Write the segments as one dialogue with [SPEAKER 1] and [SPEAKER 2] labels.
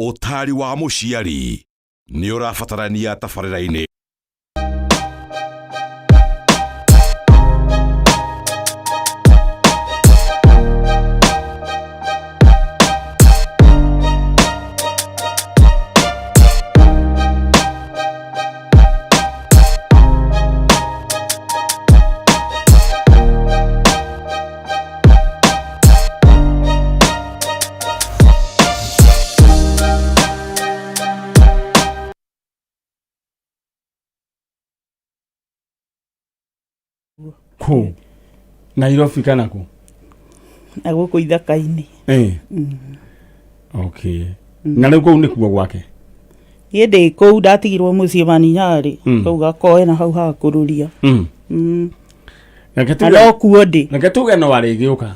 [SPEAKER 1] Ũtaari wa mũciari nĩ ũrabatarania tabarĩra-inĩ.
[SPEAKER 2] Kũ Nairobi kana kũ?
[SPEAKER 3] Na gũkũ ithaka-inĩ.
[SPEAKER 2] Okay, na rĩu kũu nĩkuo gwake?
[SPEAKER 3] Niĩ ndĩ kũu ndatigirwo mũciĩ maninyarĩ kũu gakoe na hau hakũrũria.
[SPEAKER 2] Reke
[SPEAKER 3] Na
[SPEAKER 2] tuge
[SPEAKER 3] no kuo ndĩ.
[SPEAKER 2] Reke tuge no arĩgĩũka.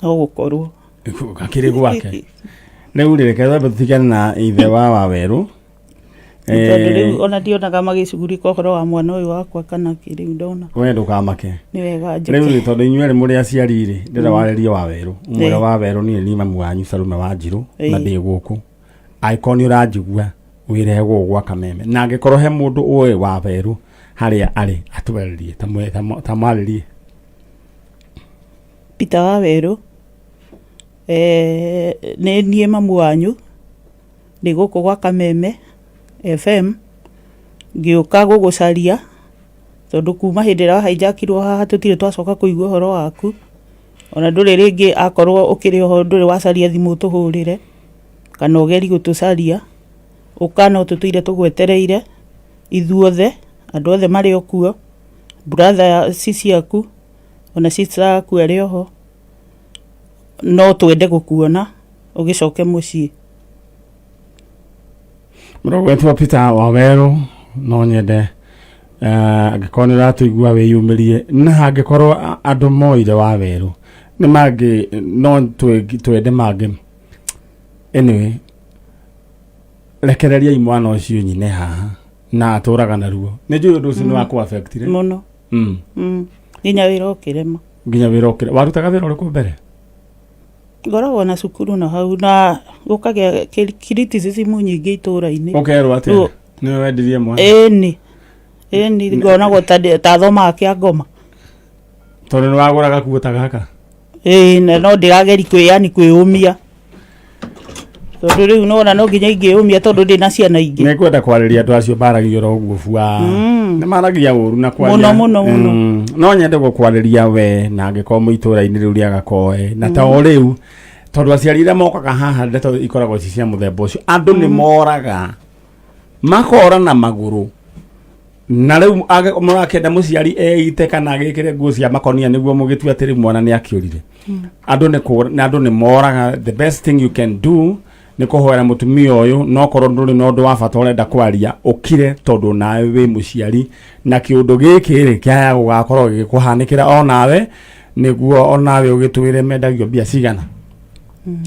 [SPEAKER 3] No gũkorwo.
[SPEAKER 2] Akĩrĩ gwake rĩu rĩ, reke twambe tũtigane na ithe wa Wawerũ.
[SPEAKER 3] Tondũ rĩu ona ndionaga magĩcugurika ũhoro wa mwana ũyũ wakwa kana kĩ, rĩu ndona
[SPEAKER 2] We ndũkamake.
[SPEAKER 3] Nĩ wega
[SPEAKER 2] Rĩu
[SPEAKER 3] njũke.
[SPEAKER 2] rĩ, tondũ inyuĩ erĩ mũrĩ aciari rĩ, ndĩrenda warĩrie Wawerũ, ũmwĩre Wawerũ niĩ ni mamu wanyu Salume wa Njirũ na ndĩ gũkũ, angĩkorwo nĩ ũranjigua wĩrehe gũkũ gwa Kameme, na angĩkorwo he mũndũ ũĩ Wawerũ harĩa arĩ atwarĩrie, tamwarĩrie.
[SPEAKER 3] Peter Wawerũ, nĩ niĩ mamu wanyu, ndĩ gũkũ gwa Kameme FM, ngĩũka gũgũcaria, tondũ kuma hĩndĩ ĩrĩa wahijackirwo haha tũtirĩ twacoka kũigua ũhoro waku, ona ndũrĩ rĩngĩ akorwo ũkĩrĩ oho ndũrĩ wacaria thimũ ũtũhũrĩre, kana ũgerie gũtũcaria, ũka no tũtũire tũgwetereire, ithuothe, andũ othe marĩ o kuo, brother ci ciaku, ona sister yaku arĩ oho, no twende gũkuona ũgĩcoke mũciĩ.
[SPEAKER 2] Mũrogwetwo Peter Wawerũ, no nyende angĩkorwo nĩ ũratũigua wĩyumĩrie, na hangĩkorwo andũ moire Wawerũ nĩ mangĩ no twende mangĩ, anyway, rekereriai mwana ũcio nyine haha na atũraga na ruo. Nĩ njũĩ ũndũ ũcio nĩ wa kũ affectire
[SPEAKER 3] mũno. Nginya wĩra ũkĩrema.
[SPEAKER 2] Nginya wĩra ũkĩrema. Warutaga wĩra ũrĩkũ mbere?
[SPEAKER 3] Ngoragwo na cukuru na hau na gũkagĩa criticism nyingĩ itũra-inĩ.
[SPEAKER 2] Ũkerwo atĩa? Nĩwe wendirie mwana?
[SPEAKER 3] Ĩni, ĩni, ngonagwo ta thomaga kĩa ngoma.
[SPEAKER 2] Tondũ nĩ wagũraga kuo ta gaka?
[SPEAKER 3] Ĩĩ, na no ndĩrageri kwĩ yani kwĩyũmia, tondũ rĩu nona no nginya ingĩyũmia tondũ ndĩ na ciana ingĩ.
[SPEAKER 2] Nĩ ngwenda kwarĩria andũ acio maragia oro ũguo bua. Nĩ maragia ũru na kwaria.
[SPEAKER 3] Mũno, mũno, mũno.
[SPEAKER 2] No nyende gũkwarĩria we na angĩkorwo mwĩ itũra-inĩ rĩu rĩa Gakoe na ta o rĩu, tondũ aciari arĩa mokaga haha ndeto ikoragwo ci cia mũthemba ũcio. Andũ nĩ moraga, makora na magũrũ, na rĩu mũrakĩenda mũciari eite kana agĩkĩre nguo cia makonia nĩguo mũgĩtue atĩ rĩu mwana nĩ akĩũrire. Andũ nĩ kũra na andũ nĩ moraga. The best thing you can do nĩ kũhoera mũtumia ũyũ, no korwo ndũrĩ na ũndũ wa bata ũrenda kwaria, ũkire, tondũ nawe wĩ mũciari na kĩũndũ gĩkĩ rĩ kĩaya gũgakorwo gĩgĩkũhanĩkĩra o nawe, nĩguo o nawe ũgĩtwĩre mendagio mbia cigana,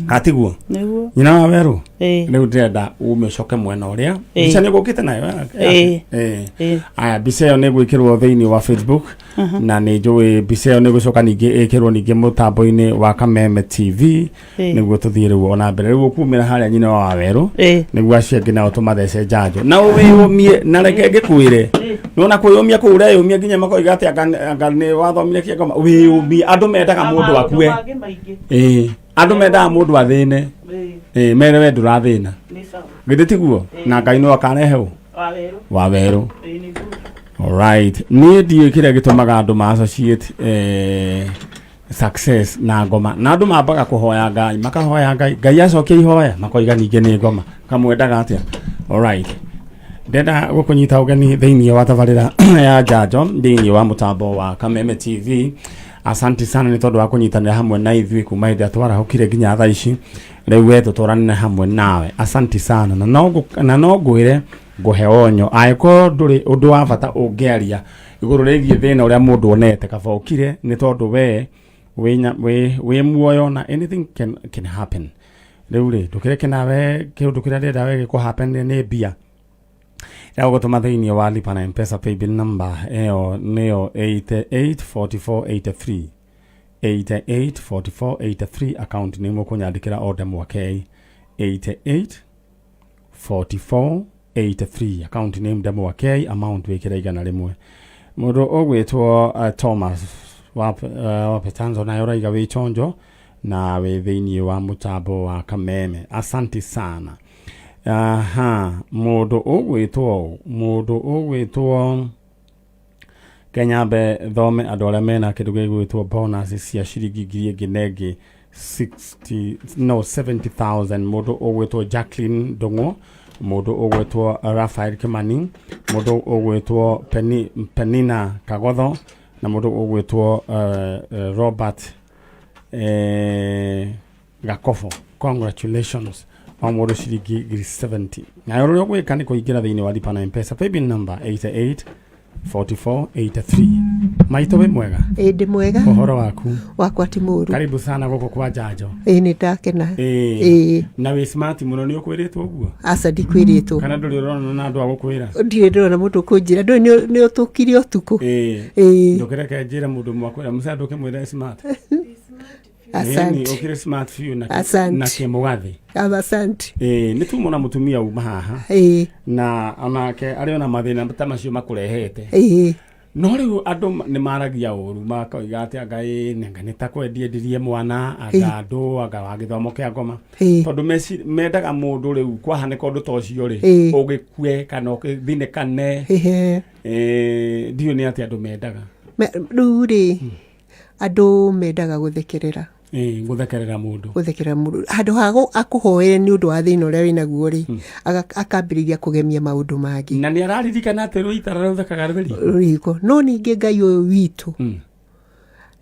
[SPEAKER 2] atiguo?
[SPEAKER 3] Nĩguo.
[SPEAKER 2] Nyina wa Werũ.
[SPEAKER 3] Ĩĩ.
[SPEAKER 2] Rĩu ndĩrenda ume ũcoke mwena ũrĩa
[SPEAKER 3] Ĩĩ.
[SPEAKER 2] mbica nĩ gũkĩte nayo
[SPEAKER 3] Ĩĩ.
[SPEAKER 2] Ĩĩ.
[SPEAKER 3] Ĩĩ.
[SPEAKER 2] Aya, mbica ĩyo nĩ gwĩkĩrwo thĩinĩ wa Facebook, na nĩ njũĩ mbica ĩyo nĩ gũcoka ningĩ ĩkĩrwo ningĩ mũtambo-inĩ wa Kameme TV. Nĩguo tũthiĩ rĩu ona mbere, rĩu ũkumĩra harĩa nyina wa Wawerũ, nĩguo acio angĩ nao tũmathece njanjo na wĩyũmie. Na reke ngĩkwĩre, nona kwĩyũmia kũu ũreyũmia nginya makoiga atĩ anga nĩ wathomire kĩngoma. Wĩyũmie, andũ mendaga mũndũ akue. Ĩĩ, andũ mendaga mũndũ athĩne. Ĩĩ, mere we ndũrathĩna, githĩ tiguo? Na Ngai no akarehe ũ Wawerũ. Alright, niĩ ndiũĩ kĩrĩa gĩtũmaga andũ ma associate success na ngoma, na andũ mambaga kũhoya Ngai, makahoya Ngai, Ngai acokia ihoya, makoiga ningĩ nĩ ngoma kamwendaga atĩa. Alright, ndenda gũkũnyita ũgeni thĩinĩ wa tabarĩra ya njanjo thĩinĩ wa mũtambo wa Kameme TV. Asante sana nĩ tondũ wa kũnyitanĩra hamwe na ithuĩ kuma hĩndĩ ĩrĩa twarahũkire nginya thaa ici. Rĩu we tũtũranĩre hamwe nawe, asante sana. Na no ngwĩre ngũhe onyo, angĩkorwo ndũrĩ ũndũ wa bata ũngĩaria igũrũ rĩgiĩ thĩna ũrĩa mũndũ onete, kaba ũkire, nĩ tondũ we wĩ muoyo na anything can happen. Rĩu rĩ, ndũkĩreke nawe kĩũndũ kĩrĩa ndĩrenda we gĩkũ happen nĩ mbia ya gũgũtũma thĩinĩ wa lipa na Mpesa paybill number ĩyo nĩyo 884483, 884483. Account nĩ mũkũnyandĩkĩra order mwakei 88. 44 83. Account name Ndemwa K, amount wĩkĩre 100. Mũndũ ũgwĩtwo Thomas wa Petanzo naye ũraiga wĩ chonjo na wĩ thĩinĩ wa mũtambo wa Kameme, asanti sana. Aha, mũndũ ũgwĩtwo Kenyambe thome andũ arĩa mena kĩndũ gĩgwĩtwo bonus cia ciringi 1,000 na ĩngĩ 60, no 70,000. Mũndũ ũgwĩtwo Jacqueline Ndung'u, mũndũ ũgwĩtwo Rafael Kimani, mũndũ ũgwĩtwo Penina Kagotho na mũndũ ũgwĩtwo Robert Gakobo. Congratulations, o mũndũ ciringi 70,000. Nayo ũrĩa ũgwĩka nĩ kũingĩra thĩinĩ wa Lipa na Mpesa, paybill number 88 44 83. Maitũ, wĩ mwega?
[SPEAKER 4] Ĩ, ndĩ mwega.
[SPEAKER 2] Ũhoro waku?
[SPEAKER 4] Wakwa ti mũru.
[SPEAKER 2] Karibu sana gũkũ kwa Njanjo.
[SPEAKER 4] Ĩ, nĩ ndakena.
[SPEAKER 2] Ĩĩ. Na wĩ smart mũno, nĩ ũkwĩrĩtwo ũguo?
[SPEAKER 4] Aca, ndikwĩrĩtwo.
[SPEAKER 2] Kana ndũrĩ ũrona na andũ a gũkwĩra?
[SPEAKER 4] Ndirĩ ndĩrona mũndũ ũkũnjĩra, ndũĩ nĩ ũtũkire ũtukũ.
[SPEAKER 2] Ĩĩ. Ndũkĩreke njĩre mũndũ mwakwĩra mũca, ndũkĩmwĩre smart.
[SPEAKER 4] Asante.
[SPEAKER 2] Ĩni, ũkĩrĩ smart biũ na
[SPEAKER 4] Asante.
[SPEAKER 2] na kĩmũgathĩ.
[SPEAKER 4] Asante.
[SPEAKER 2] Ĩĩ, nĩ tumona mũtumia uma haha na onake arĩ ona mathĩna ta macio makũrehete. No rĩu andũ nĩ maragia ũru, makoiga atĩ anga ĩ anga nĩ ta kwendie endirie mwana, anga andũ anga wa gĩthomo kĩa ngoma, tondũ mendaga mũndũ rĩu kwahanĩka ũndũ ta ũcio rĩ, ũgĩkue kana ũgĩthinĩkane. Ndiũĩ nĩ atĩ andũ mendaga.
[SPEAKER 4] Rĩu rĩ, andũ mendaga gũthekerera.
[SPEAKER 2] Ĩĩ, gũthekerera mũndũ.
[SPEAKER 4] Gũthekerera mũndũ handũ ha akũhoere nĩ ũndũ wa thĩna ũrĩa wĩnaguo rĩ, akambĩrĩria kũgemia maũndũ mangĩ.
[SPEAKER 2] Na nĩ araririkana atĩ rũitara rũthekaga rwĩrĩ
[SPEAKER 4] riko. No ningĩ Ngai ũyũ witũ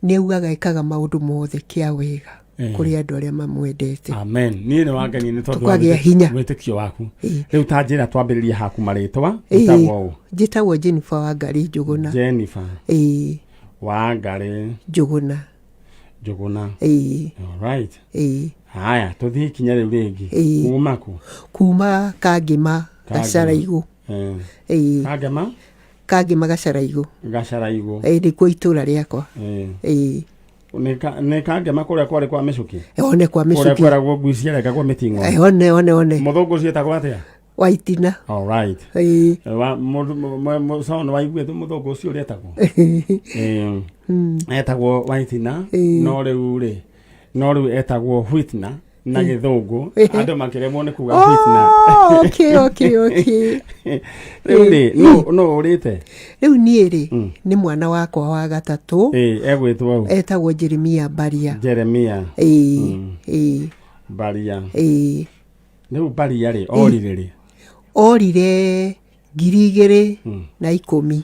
[SPEAKER 4] nĩ augaga ĩkaga maũndũ mothe kĩa wega kũrĩ andũ arĩa mamwendete.
[SPEAKER 2] Amen. Niĩ nĩ wangenia nĩ tondũ wa
[SPEAKER 4] Tũkagĩa hinya.
[SPEAKER 2] wĩtĩkio waku. Rĩu ta njĩra twambĩrĩrie haku, marĩtwa, wĩtagwo ũ?
[SPEAKER 4] Njĩtagwo Jennifer Wangari Njũgũna.
[SPEAKER 2] Jennifer
[SPEAKER 4] Ĩĩ.
[SPEAKER 2] Wangari
[SPEAKER 4] Njũgũna.
[SPEAKER 2] Njũgũna.
[SPEAKER 4] Ĩĩ.
[SPEAKER 2] Alright.
[SPEAKER 4] Ĩĩ.
[SPEAKER 2] Haya, tũthiĩ ikinya rĩu rĩngĩ. Kuma kũ?
[SPEAKER 4] Kuma Kangĩma.
[SPEAKER 2] Kangĩma.
[SPEAKER 4] Gacaraigũ. Ĩĩ.
[SPEAKER 2] Kangema.
[SPEAKER 4] Kangĩma Gacaraigũ.
[SPEAKER 2] Gacaraigũ.
[SPEAKER 4] Ĩĩ, nĩkuo itũra rĩakwa. Ĩĩ.
[SPEAKER 2] Nĩ Kangema kũrĩa kwarĩ kwa mĩcuki?
[SPEAKER 4] One kwa
[SPEAKER 2] kũrĩa
[SPEAKER 4] mĩcuki.
[SPEAKER 2] Kweragwo ngui ciarengagwo mĩting'o.
[SPEAKER 4] One one one.
[SPEAKER 2] Mũthũngũ ciĩtagwo atĩa?
[SPEAKER 4] Waitina.
[SPEAKER 2] Alright.
[SPEAKER 4] Ĩĩ.
[SPEAKER 2] Wa mũndũ so nĩ waiguĩte mũthũngũ ũcio ũrĩa etagwo? Ĩĩ. Etagwo Waitina. No rĩu etagwo Whitna na gĩthũngũ, andũ makĩremwo nĩ kuga Whitna.
[SPEAKER 4] Oh, okay.
[SPEAKER 2] Rĩu rĩ, no ũrĩte?
[SPEAKER 4] Rĩu niĩ rĩ, nĩ mwana wakwa wa gatatũ.
[SPEAKER 2] Ĩĩ, egwĩtwo ũ?
[SPEAKER 4] Etagwo Jeremia Mbaria.
[SPEAKER 2] Jeremia.
[SPEAKER 4] Ĩĩ.
[SPEAKER 2] Mbaria.
[SPEAKER 4] Ĩĩ.
[SPEAKER 2] Rĩu Mbaria rĩ, orire rĩ?
[SPEAKER 4] Orire 2010,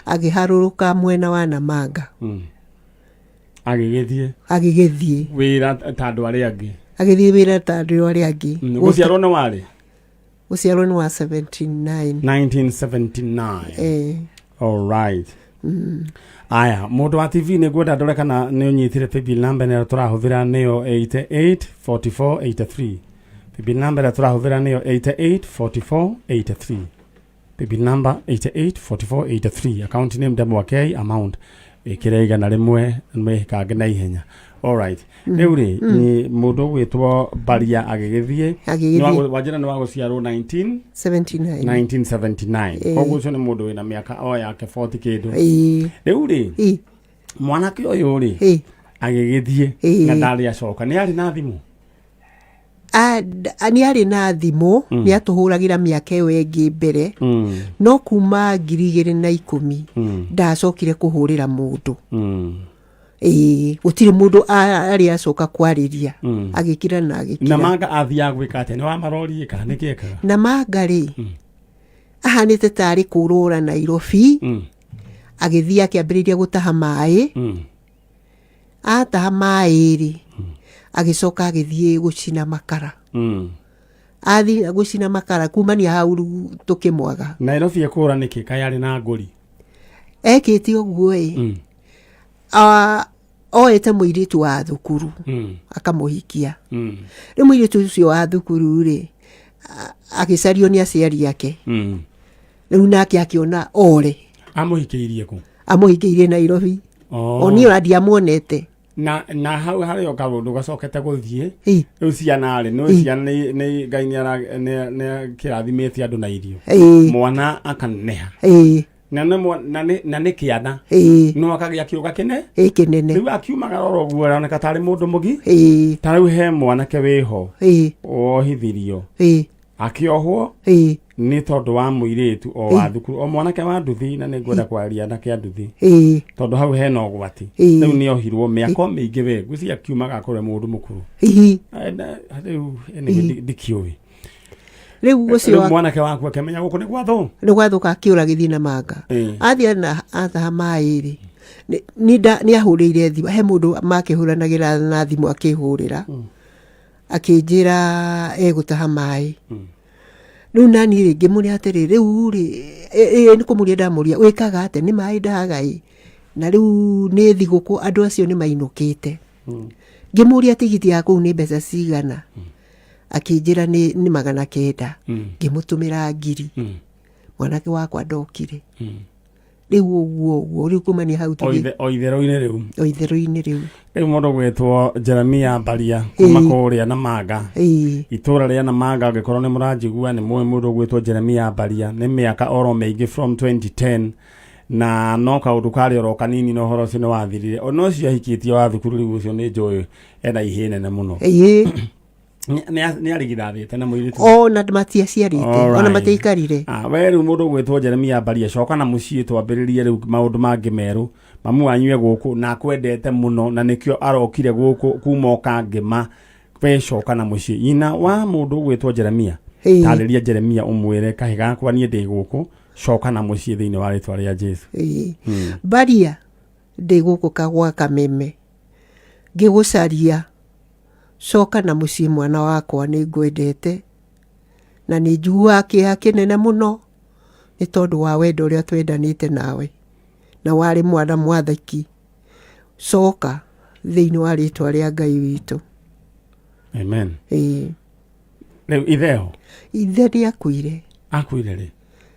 [SPEAKER 4] agĩharũrũka mwena wa Namanga.
[SPEAKER 2] Agĩgĩthiĩ
[SPEAKER 4] Agĩgĩthiĩ
[SPEAKER 2] wĩra ta andũ arĩa angĩ.
[SPEAKER 4] Agĩthiĩ wĩra ta andũ arĩa angĩ.
[SPEAKER 2] Gũciarwo nĩ warĩ?
[SPEAKER 4] Gũciarwo nĩ wa 79.
[SPEAKER 2] 1979.
[SPEAKER 4] Eh.
[SPEAKER 2] Alright. Aya, mũndũ wa TV, nĩ ngwenda ndore kana nĩ ũnyitire paybill number ĩrĩa tũrahũthĩra, nĩyo 88 44 83. Paybill number ĩrĩa tũrahũthĩra nĩyo 88 44 83. Paybill number 88 44 83, account name Ndemwa K, amount ĩkĩre 100, mĩkange na ihenya. Alright. Rĩu rĩ, nĩ mũndũ ũgwĩtwo Baria agĩgĩthiĩ.
[SPEAKER 4] Agĩgĩthiĩ.
[SPEAKER 2] Wanjĩra nĩ wa gũciarwo 19
[SPEAKER 4] 79.
[SPEAKER 2] 1979. Koguo ũcio nĩ mũndũ wĩna mĩaka o yake 40 kĩndũ. Rĩu rĩ, mwanake ũyũ rĩ, agĩgĩthiĩ na ndarĩ acoka. Nĩ arĩ na thimũ?
[SPEAKER 4] Nĩ arĩ na thimũ, nĩ atũhũragĩra mĩaka ĩyo ĩngĩ mbere, no kuma 2010 ndacokire kũhũrĩra mũndũ. Ĩĩ, gũtirĩ mũndũ arĩ acoka kwarĩria, agĩkira na
[SPEAKER 2] Na
[SPEAKER 4] agĩkira.
[SPEAKER 2] Manga athiaga gwĩka atĩa? Nĩ wa marori kana nĩ kĩekaga?
[SPEAKER 4] Na manga rĩ, ahanĩte tarĩ kũrũra Nairobi. Agĩthiĩ akĩambĩrĩria gũtaha maĩ. Ataha maĩ rĩ, agĩcoka agĩthiĩ gũcina makara. Athiĩ gũcina makara, kumania hau rĩu tũkĩmwaga.
[SPEAKER 2] Nairobi ekũra nĩkĩ kaĩ arĩ na ngũri?
[SPEAKER 4] Ekĩte ũguo ĩ, oete mũirĩtu wa thukuru, akamũhikia. Rĩu mũirĩtu ũcio wa thukuru rĩ, agĩcario nĩ aciari ake. Rĩu nake akĩona ore.
[SPEAKER 2] Amũhikĩirie kũ?
[SPEAKER 4] Amũhikĩirie Nairobi.
[SPEAKER 2] Oh.
[SPEAKER 4] O niĩ ona ndiamuonete.
[SPEAKER 2] Na na hau harĩ o kaũndũ gacokete gũthiĩ. Rĩu ciana rĩ, nĩ ciana nĩ Ngai nĩ kĩrathimĩte andũ na irio. Mwana akaneneha. Na nĩ na nĩ kĩana. No akagĩa kĩũga kĩne.
[SPEAKER 4] Kĩnene.
[SPEAKER 2] Rĩu akiumaga oro ũguo aroneka tarĩ mũndũ mũgi. Ta rĩu he mwanake wĩho. Wohithirio. Akĩohwo nĩ tondũ wa mũirĩtu o wa thukuru o mwanake wa nduthi, na nĩ ngwenda kwaria anake a nduthi tondũ hau hena ũgwati. Rĩu nĩ ohirwo mĩaka mĩingĩ, we ngwĩciria akiumaga akorwe mũndũ mũkũrũ. Rĩu anyway, ndikĩũĩ.
[SPEAKER 4] Rĩu ũcio
[SPEAKER 2] Rĩu mwanake waku akĩmenya gũkũ nĩ gwathũ.
[SPEAKER 4] Nĩ gwathũka, akĩũra gĩthiĩ na manga. Athiĩ na ataha maĩ rĩ, nĩ ahũrĩire thimũ, he mũndũ makĩhũranagĩra na thimũ, akĩhũrĩra akĩnjĩra egũtaha maĩ. Rĩu nani rĩ, ngĩmũria atĩrĩ, rĩu rĩ, nĩ kũmũria ndamũria, wĩkaga atĩa? Nĩ maĩ ndahaga ĩ, na rĩu nĩ thigũkũ, andũ acio nĩ mainũkĩte. Ngĩmũria tigiti ya kũu nĩ mbeca cigana, akĩnjĩra nĩ 900. Ngĩmũtũmĩra 1000. Mwanake wakwa ndokire. Rĩu ũguo ũguo, rĩu kumania hau
[SPEAKER 2] o o itherũ-inĩ rĩu.
[SPEAKER 4] O itherũ-inĩ rĩu.
[SPEAKER 2] Rĩu mũndũ gwĩtwo Jeremia Mbaria kuma kũrĩa Namanga, itũra rĩa Namanga, angĩkorwo nĩ mũranjigua, nĩ mũĩ mũndũ ũgwĩtwo Jeremia Mbaria, nĩ mĩaka oro mĩingĩ from 2010, na no kaũndũ karĩ oro kanini na ũhoro ũcio nĩ wathirire. Ona ũcio ahikĩtie wa thukuru, rĩu ũcio nĩ njũĩ ena ihĩ nene mũno. Nĩ arigithathĩte na mũirĩtu.
[SPEAKER 4] Ona matiaciarĩte ona matiaikarire.
[SPEAKER 2] Ah, we rĩu mũndũ ũgwĩtwo Jeremia Mbaria, coka na mũciĩ, twambĩrĩrie rĩu maũndũ mangĩ merũ. Mamu wanyu e gũkũ na akwendete mũno, na nĩkĩo arokire gũkũ kuma ũkangĩma. We coka na mũciĩ. Nyina wa mũndũ ũgwĩtwo Jeremia, tarĩria Jeremia, ũmwĩre, kahĩ gakwa, niĩ ndĩ gũkũ, coka na mũciĩ thĩinĩ wa rĩtwa rĩa Jesu.
[SPEAKER 4] Mbaria, ndĩ gũkũ kagwa Kameme ngĩgũcaria. Coka na mũciĩ mwana wakwa, nĩ ngwendete na nĩ njiguaga kĩeha kĩnene mũno nĩ tondũ wa wendo ũrĩa twendanĩte nawe, na warĩ mwana mwathĩki. Coka thĩinĩ wa rĩtwa rĩa Ngai witũ.
[SPEAKER 2] Amen.
[SPEAKER 4] Ĩĩ.
[SPEAKER 2] Rĩu itheho?
[SPEAKER 4] Ithe nĩ akuire.
[SPEAKER 2] Akuire rĩ?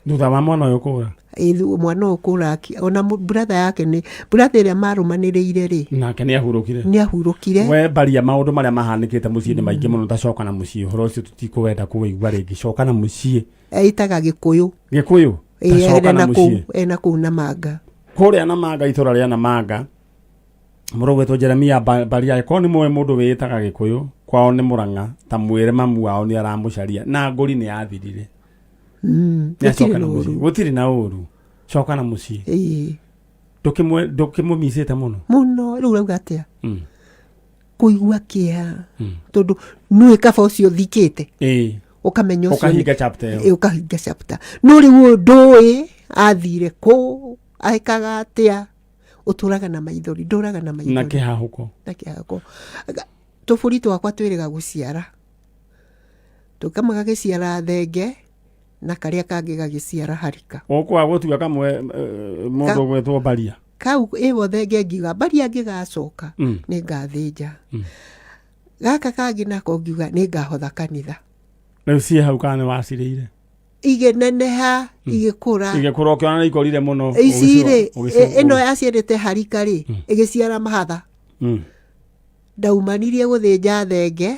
[SPEAKER 2] Thutha wa mwana ũyũ kũra?
[SPEAKER 4] Ĩĩ, mwana ũyũ kũra, ona brother yake, nĩ brother ĩrĩa marũmanĩrĩire rĩ.
[SPEAKER 2] Nake nĩ ahurũkire.
[SPEAKER 4] Nĩ ahurũkire.
[SPEAKER 2] We Mbaria, maũndũ marĩa mahanĩkĩte mũciĩ nĩ maingĩ mũno. Ta coka na mũciĩ, ũhoro ũcio tũtikũwenda kũwĩigua rĩngĩ. Coka na mũciĩ.
[SPEAKER 4] Eĩtaga Gĩkũyũ.
[SPEAKER 2] Gĩkũyũ. Ta
[SPEAKER 4] Ĩĩ,
[SPEAKER 2] coka na
[SPEAKER 4] ena kũu
[SPEAKER 2] mũciĩ.
[SPEAKER 4] Ena kũu Namanga.
[SPEAKER 2] Kũrĩa Namanga, itũra rĩa Namanga, mũndũ ũgwĩtwo Jeremia Mbaria, angĩkorwo nĩ mũĩ mũndũ wĩĩtaga Gĩkũyũ, kwao nĩ Mũrang'a, ta mwĩre mamu wao nĩ aramũcaria na ngũri nĩ yathirire. Nĩ
[SPEAKER 4] Gũtirĩ
[SPEAKER 2] acoka
[SPEAKER 4] na
[SPEAKER 2] na mũciĩ.
[SPEAKER 4] ũru.
[SPEAKER 2] Gũtirĩ na ũru, coka na mũciĩ. Ndũkĩmũmicĩte mũno.
[SPEAKER 4] Mũno. Rĩu rauga atĩa? Kũigua kĩeha tondũ nĩũĩ kaba ũcio thikĩte. Ũkamenya ũcio
[SPEAKER 2] Ũkahinga chapter ĩyo.
[SPEAKER 4] Ĩĩ, ũkahinga chapter, no rĩu ũyũ ndũĩ athire kũ, ekaga atĩa. Ũtũraga na maithori, ndũraga na
[SPEAKER 2] na
[SPEAKER 4] maithori.
[SPEAKER 2] Kĩhahũko.
[SPEAKER 4] Na kĩhako. Tũbũri twakwa twĩrĩga gũciara, kamwe gagĩciara thenge na karĩa kangĩ gagĩciara harika.
[SPEAKER 2] Ũkwaga gũtua kamwe mũndũ ũgwĩtwo Mbaria.
[SPEAKER 4] Kau ĩyo thenge ngiuga Mbaria ngĩgacoka nĩ ngathĩnja. Gaka kangĩ nako ngiuga nĩ ngahotha kanitha.
[SPEAKER 2] Rĩu ciĩ hau kana nĩ wacirĩire?
[SPEAKER 4] Igĩneneha, igĩkũra.
[SPEAKER 2] Igĩkũra, ũkĩona nĩ ikorire mũno.
[SPEAKER 4] Ici rĩ, ĩno yaciarĩte harika rĩ, ĩgĩciara mahatha. Ndaumanirie gũthĩnja thenge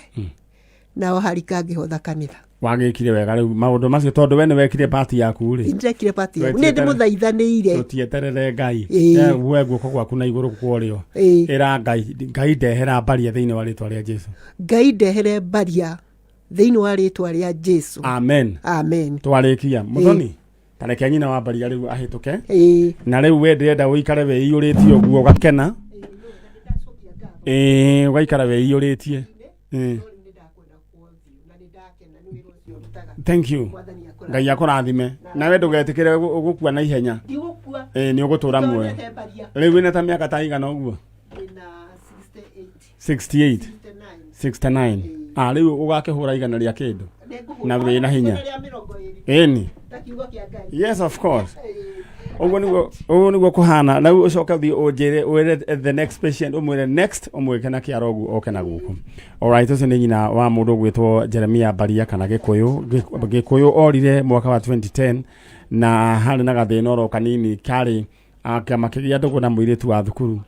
[SPEAKER 4] nao harika ngĩhotha kanitha.
[SPEAKER 2] Wagĩkire wega. Rĩu maũndũ macio, tondũ we nĩ wekire part yaku rĩ.
[SPEAKER 4] Ndekire part yaku, nĩ ndĩmũthaithanĩire.
[SPEAKER 2] Tũtieterere Ngai. We guoko gwaku na igũrũ kworĩo. Ĩra Ngai, Ngai ndehera Mbaria thĩinĩ wa rĩtwa rĩa Jesu.
[SPEAKER 4] Ngai ndehere Mbaria thĩinĩ wa rĩtwa rĩa Jesu.
[SPEAKER 2] Amen.
[SPEAKER 4] Amen.
[SPEAKER 2] Twarĩkia, Mũthoni, tareke nyina wa Mbaria rĩu ahĩtũke. Na rĩu we ndĩrenda ũikare wĩiyũrĩtie ũguo, ũgakena, ĩĩ, ũgaikara wĩiyũrĩtie. Ĩĩ. Thank you, Ngai akũrathime. Nawe ndũgetĩkĩre gũkua na ihenya. Ĩĩ, nĩ ũgũtũra muoyo. Rĩu wĩna ta mĩaka ta igana ũguo? 68, 69. Ah, rĩu ũgakĩhũra 100 rĩa kĩndũ na wĩna hinya. Ĩni, yes, of course, ũguo nĩguo kũhana. Rĩu ũcoke ũthiĩ ũnjĩre, ũĩre the next patient, ũmwĩre next, ũmwĩke na kĩara ũguo oke na gũkũ. Alright, ũcio nĩ nyina wa mũndũ ũgwĩtwo Jeremia Mbaria kana Gĩkũyũ. Gĩkũyũ orire mwaka wa 2010 na harĩ na gathĩna oro kanini karĩ kĩama kĩgĩa ndũgũ na mũirĩtu wa thukuru.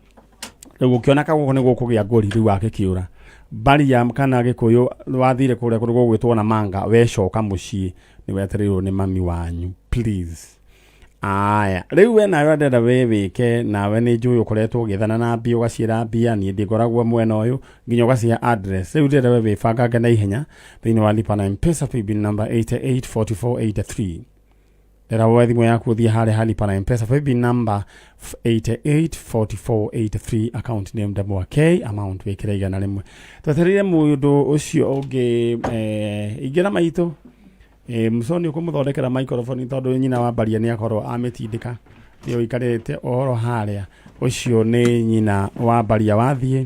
[SPEAKER 2] Rĩu gũkĩona kagũkũ nĩ gũkũgĩa ngũri, rĩu agĩkĩũra. Bariam kana Gĩkũyũ wathire kũrĩa kũndũ gũgwĩtwo na manga, wecoka mũciĩ nĩ wetereirwo nĩ mami wanyu, please. Aya, rĩu we nawe ndĩrenda wĩ wĩke, nawe nĩ njũĩ ũkoretwo ũgĩethana na mbia, ũgaciĩra mbia, niĩ ndĩngoragwo mwena ũyũ, nginya ũgacihe address. Rĩu ndĩrenda we wĩbangange na ihenya thĩinĩ wa Lipa na M-Pesa paybill number 884483. Ndĩrenda woe thimũ yaku ũthiĩ harĩa ha Lipa na M-Pesa paybill number 884483, account name Ndemwa K, amount wĩkĩre 100. Twetereire mũndũ ũcio ũngĩ, ingĩra maitũ. Mũconi ũkũmũthondekera microphone tondũ nyina wa Mbaria nĩ akorwo amĩtindĩka nĩyo ikarĩte ũhoro harĩa. Ũcio nĩ nyina wa Mbaria wathiĩ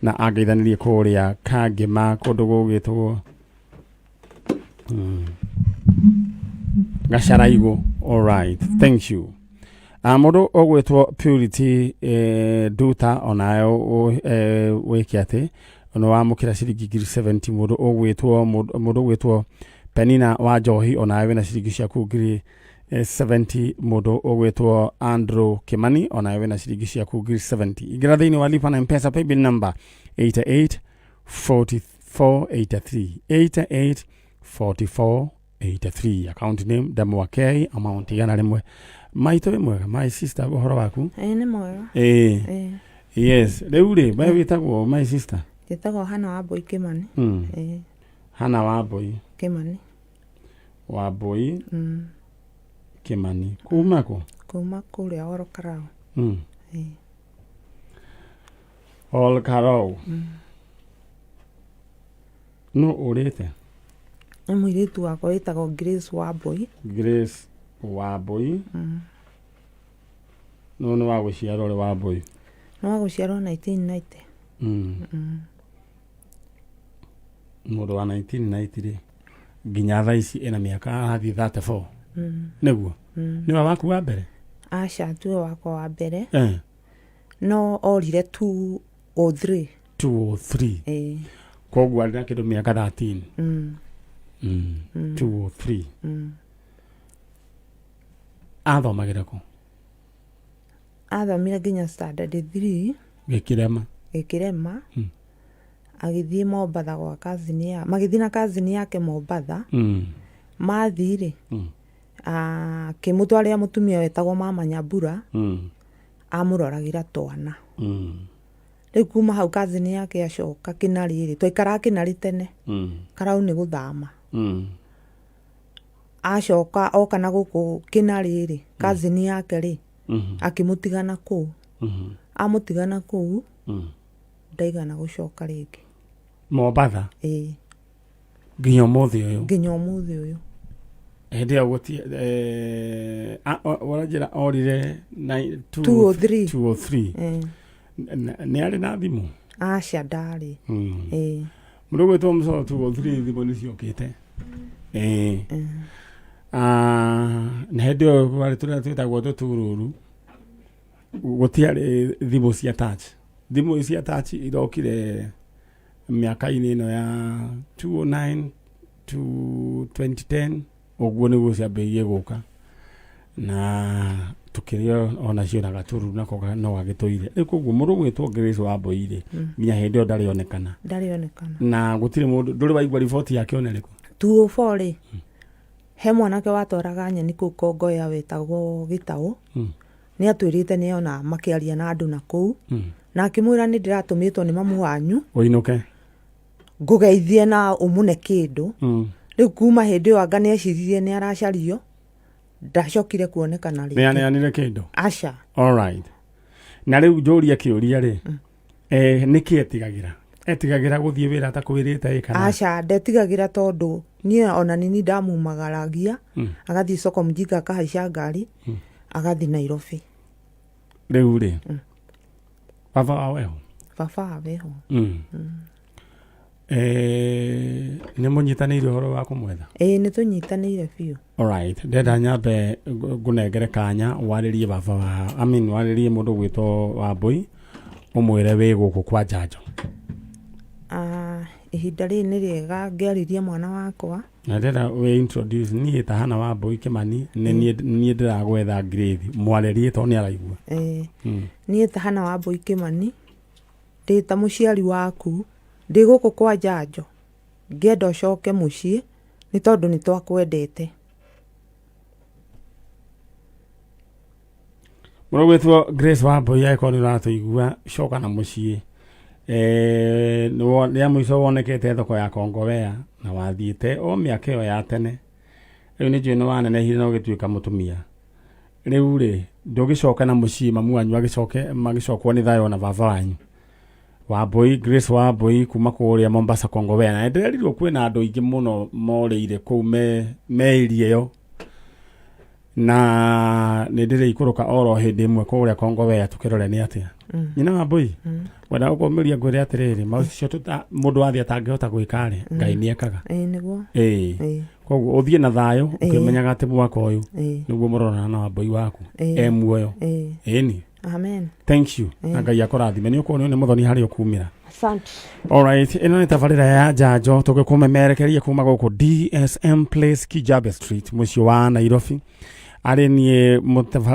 [SPEAKER 2] na angeithanirie kũrĩa Kangĩma kũndũ gũgĩtwo Gacaraigũ. All right, thank you. Mũndũ ũgwĩtwo Purity Nduta onawe wĩke atĩ nĩ wamũkĩra ciringi ngiri 70. Mũndũ ũgwĩtwo Penina wa Njohi onawe wĩna ciringi ciaku ngiri 70. Mũndũ ũgwĩtwo Andrew Kimani onawe wĩna ciringi ciaku ngiri 70. Ingĩra thĩinĩ wa Lipa na M-Pesa paybill number 88 44 83, 88 44 83, account name Ndemwa K, amount 100. Maitũ wĩ mwega, my sister, ũhoro waku?
[SPEAKER 5] Ĩĩ nĩ mwega.
[SPEAKER 2] Ĩĩ.
[SPEAKER 5] Ĩĩ.
[SPEAKER 2] Yes, rĩu rĩ, we wĩtagwo my sister?
[SPEAKER 5] Njĩtagwo Hana Wambui Kĩmani. Ĩĩ.
[SPEAKER 2] Hana Wambui.
[SPEAKER 5] Kĩmani.
[SPEAKER 2] Wambui. Kĩmani. Kuma kũ?
[SPEAKER 5] Kuma kũrĩa Ol Kalou. Ĩĩ.
[SPEAKER 2] Ol Kalou. No ũrĩte?
[SPEAKER 5] Nĩ mũirĩtu wakwa wĩtagwo Grace Wambui.
[SPEAKER 2] Grace Wambui. No nĩ wa gũciarwo rĩ Wambui?
[SPEAKER 5] Nĩ wa gũciarwo 1990.
[SPEAKER 2] Mũndũ wa 1990 rĩ, nginya thaa ici ena mĩaka arathiĩ 34. Nĩguo? Nĩwe waku wa mbere?
[SPEAKER 5] Aca, tiwe wakwa wa mbere. No orire 203.
[SPEAKER 2] 203.
[SPEAKER 5] Ĩĩ.
[SPEAKER 2] Koguo arĩ na kĩndũ mĩaka 13. 203. Athomagĩra kũ?
[SPEAKER 5] Athomire nginya standard 3.
[SPEAKER 2] Gĩkĩrema.
[SPEAKER 5] Gĩkĩrema. Agĩthiĩ Mombatha gwa cousin ya, magĩthiĩ na cousin yake Mombatha. Mathiĩ rĩ, akĩmũtwarĩra mũtumia wetagwo Mama Nyambura, amũroragĩra twana. Rĩu kuma hau cousin yake acoka Kĩnarĩ rĩ, twaikaraga Kĩnarĩ tene, Karau nĩ gũthama. Acoka oka na gũkũ Kĩnarĩ rĩ, cousin yake rĩ, akĩmũtiga na kũu. Amũtiga na kũu, ndaigana gũcoka rĩngĩ.
[SPEAKER 2] Mombatha?
[SPEAKER 5] Ĩĩ.
[SPEAKER 2] Nginya ũmũthĩ ũyũ?
[SPEAKER 5] Nginya ũmũthĩ ũyũ.
[SPEAKER 2] Hĩndĩ ĩyo gũti, ũranjĩra orire
[SPEAKER 5] 203.
[SPEAKER 2] 203. Nĩ arĩ na thimũ?
[SPEAKER 5] Aca, ndarĩ. Ĩĩ.
[SPEAKER 2] Mũndũ ũgwĩtwo Mũcoro 203 thimũ nĩ ciokĩte. Ĩĩ. Na hĩndĩ ĩyo kwarĩ tũrĩa twĩtagwo tũtururu, gũtiarĩ thimũ cia touch. Thimũ cia touch irokire mĩaka-inĩ ĩno ya 209 to 2010, ũguo nĩguo ciambĩrĩirie gũka, na tũkĩrĩ onacio na gatururu nako no gagĩtũire. Rĩu koguo mũndũ ũgwĩtwo Grace Wambui rĩ, nginya hĩndĩ ĩyo ndarĩ onekana.
[SPEAKER 5] Ndarĩ onekana.
[SPEAKER 2] Na gũtirĩ mũndũ, ndũrĩ waigua riboti yake ona ĩrĩkũ?
[SPEAKER 5] 204 rĩ, he mwanake watwaraga nyeni kũu Kongoya wetagwo Gĩtaũ. Nĩ atwĩrĩte nĩ ona makĩaria na andũ na kũu. Na akĩmwĩra nĩ ndĩratũmĩtwo nĩ mamu wanyu.
[SPEAKER 2] Ũinũke.
[SPEAKER 5] Ngũgeithie na ũmũne kĩndũ. Rĩu kuma hĩndĩ ĩyo anga nĩ eciririe nĩ aracario, ndacokire kuonekana rĩngĩ.
[SPEAKER 2] Nĩ aneanire kĩndũ?
[SPEAKER 5] Aca.
[SPEAKER 2] All right. Na rĩu njũrie kĩũria rĩ, nĩkĩ etigagĩra? Etigagĩra gũthiĩ wĩra atakwĩrĩte ĩ kana?
[SPEAKER 5] Aca, ndetigagĩra tondũ niĩ ona nini ndamumagaragia, agathiĩ soko mjinga akahaica ngari, agathiĩ Nairobi.
[SPEAKER 2] Rĩu rĩ, baba wao eho?
[SPEAKER 5] Baba wao eho.
[SPEAKER 2] Nĩ mũnyitanĩire ũhoro wa kũmwetha?
[SPEAKER 5] Ĩĩ, nĩ tũnyitanĩire biũ.
[SPEAKER 2] Alright, ndenda nyambe ngũnengere kanya warĩrie baba wa, I mean, warĩrie mũndũ gwĩtwo Wambui, ũmwĩre wĩ gũkũ kwa Njanjo.
[SPEAKER 5] Ihinda rĩrĩ nĩ rĩega ngĩarĩria mwana wakwa.
[SPEAKER 2] Na ndĩrenda wĩ introduce niĩ ta Hana Wambui Kĩmani, nĩ niĩ ndĩragwetha Grace, mwarĩrie tondũ nĩ araigua.
[SPEAKER 5] Niĩ ta Hana Wambui Kĩmani, Ndĩ ta mũciari waku, ndĩ gũkũ kwa Njanjo, ngĩenda ũcoke mũciĩ nĩ tondũ nĩ twakwendete.
[SPEAKER 2] Mũrũgwĩtwo Grace Wambui angĩkorwo nĩ ũratũigua coka na mũciĩ. Eh, rĩa mũico wonekete thoko ya Kongowea na wathiĩte o mĩaka ĩyo ya tene. Rĩu nĩ njũĩ nĩ wanenehire na ũgĩtuĩka mũtumia. Rĩu rĩ ndũgĩcoka na mũciĩ mamu wanyu agĩcoke magĩcokwo nĩ thayũ na baba wanyu. Wambui Grace Wambui kuma kũrĩa Mombasa Kongowea na ndĩrerirwo kwĩna andũ aingĩ mũno morĩire kũu me me area ĩyo na nĩ ndĩrĩikũrũka oro hĩndĩ ĩmwe kũrĩa Kongowea tũkĩrore nĩ atĩa. Nyina Wambui wenda gũkũmĩria ngwĩre atĩrĩrĩ maũcio mũndũ wathiĩ atangĩhota gwĩka rĩ Ngai nĩ ekaga.
[SPEAKER 5] Ĩĩ nĩguo.
[SPEAKER 2] Ĩĩ.
[SPEAKER 5] Ĩĩ.
[SPEAKER 2] Koguo ũthiĩ na thayũ ũkĩmenyaga atĩ mwaka ũyũ
[SPEAKER 5] Ĩĩ.
[SPEAKER 2] nĩguo mũronana na Wambui waku
[SPEAKER 5] Ĩĩ.
[SPEAKER 2] e muoyo.
[SPEAKER 5] Ĩĩ.
[SPEAKER 2] Ĩni.
[SPEAKER 5] Amen.
[SPEAKER 2] Thank you. Na Ngai akũrathime nĩ ũkuona nĩ mũthoni harĩa ũkumĩra.
[SPEAKER 5] Asante.
[SPEAKER 2] Alright, ĩno nĩ tabarĩra ya njanjo tũgĩkũmemerekeria kuma gũkũ DSM Place Kijabe Street mũciĩ wa Nairobi. Arĩ niĩ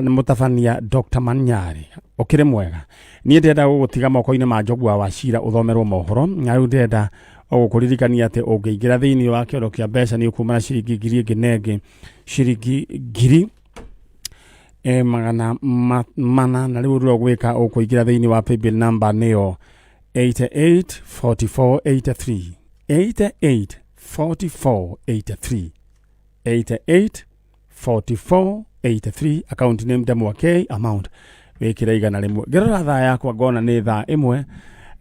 [SPEAKER 2] mũtabania Dr. Manyari. Ũkĩrĩ mwega. Niĩ ndĩrenda gũgũtiga moko-inĩ ma Njogu wa Wachira ũthomerwo mohoro. Na rĩu ndĩrenda o gũkũririkania atĩ ũngĩingĩra thĩinĩ wa kĩoro kĩa mbeca nĩ ũkuma na ciringi ngiri ĩngĩ na ĩngĩ ciringi ngiri magana mana na rĩu ũrĩa ũgwĩka ũkũingĩra thĩinĩ wa paybill number nĩyo 884483 884483 884483 account name Ndemwa K amount wĩkĩre igana rĩmwe. Ngĩrora thaa yakwa ngona nĩ thaa ĩmwe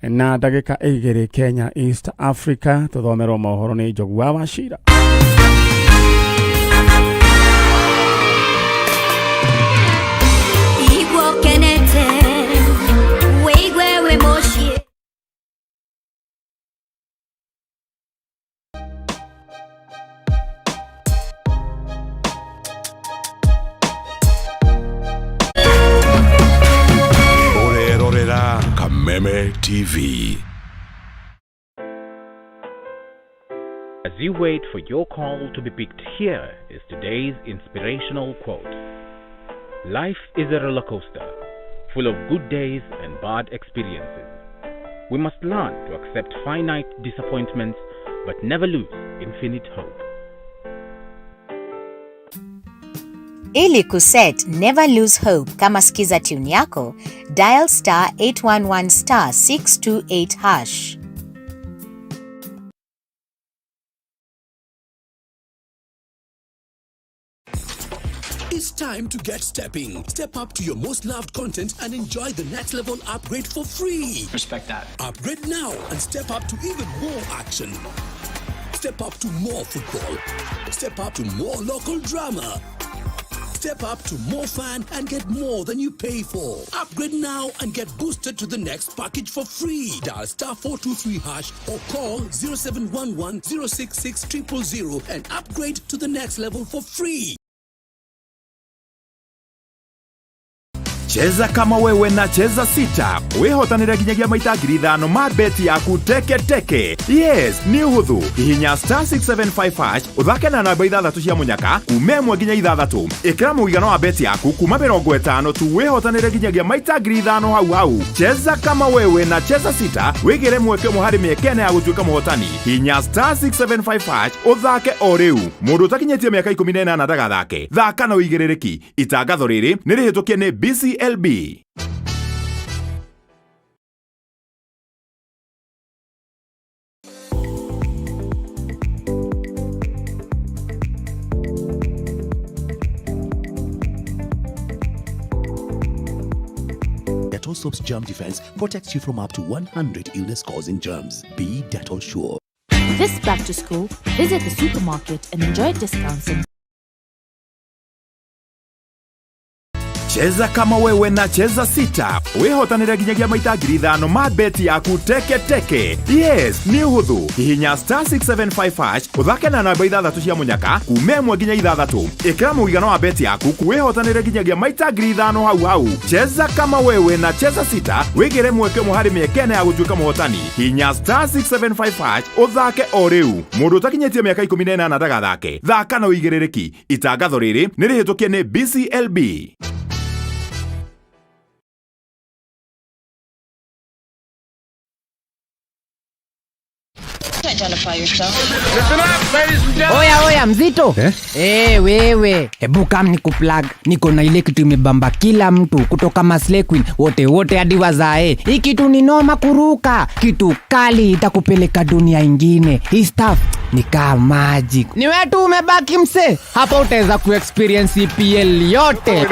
[SPEAKER 2] na ndagĩka igĩrĩ Kenya East Africa tũthomerwo mohoro nĩ Njogu wa Wachira.
[SPEAKER 6] Igua ũkenete, wĩigue wĩ mũciĩ.
[SPEAKER 1] Ũrerorera Kameme TV.
[SPEAKER 7] As you wait for your call to be picked, here is today's inspirational quote. Life is a roller coaster, full of good days and bad experiences. We must learn to accept finite disappointments, but never lose infinite hope.
[SPEAKER 8] Ili kuset Never Lose Hope kama skiza tune yako, dial star 811 star 628 hash.
[SPEAKER 9] It's time to get stepping. Step up to your most loved content and enjoy the next level upgrade for free.
[SPEAKER 10] Respect that.
[SPEAKER 9] Upgrade now and step up to even more action. Step up to more football. Step up to more local drama. Step up to more fun and get more than you pay for. Upgrade now and get boosted to the next package for free. Dial star 423 hash or call 0711 066 000 and upgrade to the next level for free.
[SPEAKER 11] Cheza kama wewe na Cheza Sita wĩhotanĩre nginyagia maita 5,000 ma beti yaku teke teke. Yes, nĩ ũhũthũ. Hihinya star 675 hash ũthake na namba ithathatũ cia mũnyaka kuma ĩmwe nginya ithathatũ. Ĩkĩra mũigana wa beti yaku kuma 50 tu wĩhotanĩre nginyagia maita 5,000 hau hau. Cheza kama wewe na Cheza Sita wĩgĩre mweke ũmwe harĩ mĩeke ĩna ya gũtuĩka mũhotani. Hihinya star 675 hash ũthake o rĩu. Mũndũ ũtakinyĩtie mĩaka 18 ndagathake. Thaka na ũigĩrĩrĩki. Itangatho rĩrĩ nĩ rĩhĩtũkie nĩ BCLB.
[SPEAKER 9] Dettol Soap's germ defense protects you from up to 100 illness-causing germs. Be Dettol sure.
[SPEAKER 12] This back to school, visit the supermarket and enjoy discounts and
[SPEAKER 11] Cheza kama wewe na Cheza Sita wĩhotanĩre nginyagia maita 5,000 ma beti yaku teke teke. Yes, nĩ ũhũthũ. Hihinya star 675 hash ũthake na namba ithathatũ cia mũnyaka kuma ĩmwe nginya ithathatũ. Ĩkĩra mũigana wa beti yaku wĩhotanĩre nginyagia maita 5,000 hau hau. Cheza kama wewe na Cheza Sita wĩgĩre mweke ũmwe harĩ mĩeke ĩna ya gũtuĩka mũhotani. Hihinya star 675 hash ũthake o rĩu. Mũndũ ũtakinyĩtie mĩaka 18 ndagathake. Thaka na ũigĩrĩrĩki. Itangatho rĩrĩ nĩ rĩhĩtũkie nĩ BCLB.
[SPEAKER 10] Identify yourself.
[SPEAKER 13] Oya oya mzito eh? Hey, wewe hebu kam ni kuplug, niko na ile kitu imebamba kila mtu kutoka Maslay Queen wote wote hadi wazae. Hii kitu ni noma kuruka, kitu kali itakupeleka dunia ingine. Hii stuff ni kama magic. Ni wewe tu umebaki mse, hapa utaweza kuexperience EPL yote,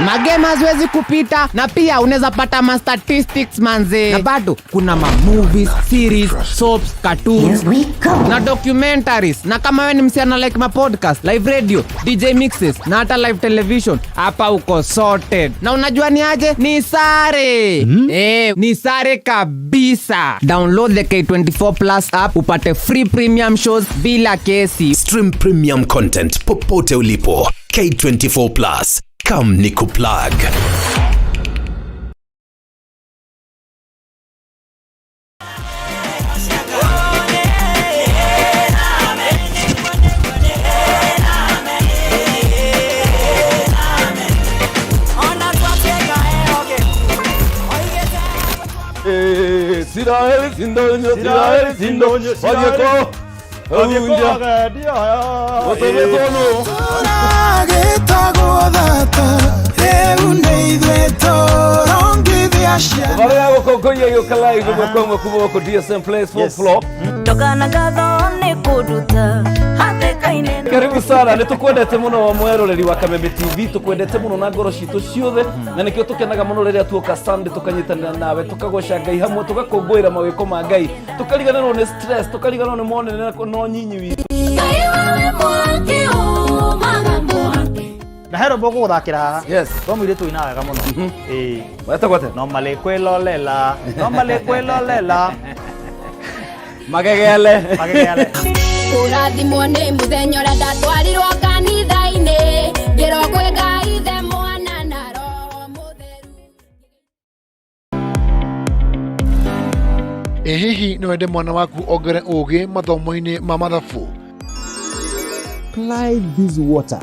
[SPEAKER 13] magame haziwezi kupita, na pia unaweza pata ma statistics manze, na bado kuna ma movies, series, soaps, cartoons na documentaries. Na kama wewe ni msichana like ma podcast, live radio, DJ mixes na hata live television, hapa uko sorted. Na unajua ni aje? Ni sare. Ni sare kabisa. Download the K24 Plus app upate free premium shows bila kesi.
[SPEAKER 9] Stream premium content popote ulipo. K24 Plus. Come nikuplug.
[SPEAKER 14] Karibu sana, nä tå kwendete må no mweroreri wa Kameme TV, tå kwendete må no na ngoro citå ciothe, na nä kä o tå kenaga må no rä rä a tuoka Sunday tå kanyitanä nawe, tå kagoca Ngai hamwe, tå gakångå ä ra mawä ma Ngai, tå kariganärwo nä stress, tå kariganärwo nä monene no nyinyi witå.
[SPEAKER 15] Na hero bogo guthakira haha.
[SPEAKER 14] Yes.
[SPEAKER 15] To mũirĩtu ũinaga wega mũno. Ĩĩ.
[SPEAKER 14] Wetagwo atĩa?
[SPEAKER 15] No malĩ kwĩlolela, no malĩ kwĩlolela.
[SPEAKER 14] Magegele.
[SPEAKER 15] Magegele.
[SPEAKER 6] Kũrathimwo nĩ mũthenya ũrĩa ndatwarirwo kanitha-inĩ, ngĩrwo kwĩ Ngai Ithe, Mwana na Roho Mũtheru.
[SPEAKER 16] Ĩ hihi no wende mwana waku ongere ũgĩ mathomo-inĩ ma mathabu?
[SPEAKER 17] Apply this water.